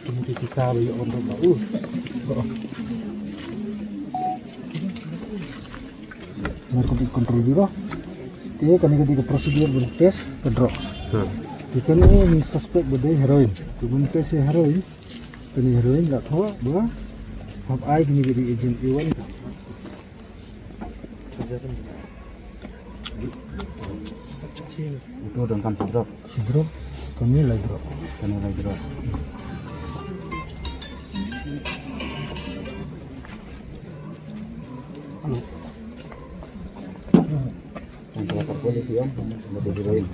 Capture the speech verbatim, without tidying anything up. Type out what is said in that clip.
Kine ki pisa ba ïoh ban rung ba u. Mar ko control biro. Te kane ka dei ka procedure ban test ka drugs. Te kane ngi suspect ba dei heroin. Te ban test ïa heroin. Kane heroin la thoh ba hap ai kine ki dei agent A one. Uto dang kam sidrop. Sidrop, kane lai drop. Kane lai drop. Yang salah tak boleh sih, Om. Sama dia dulu.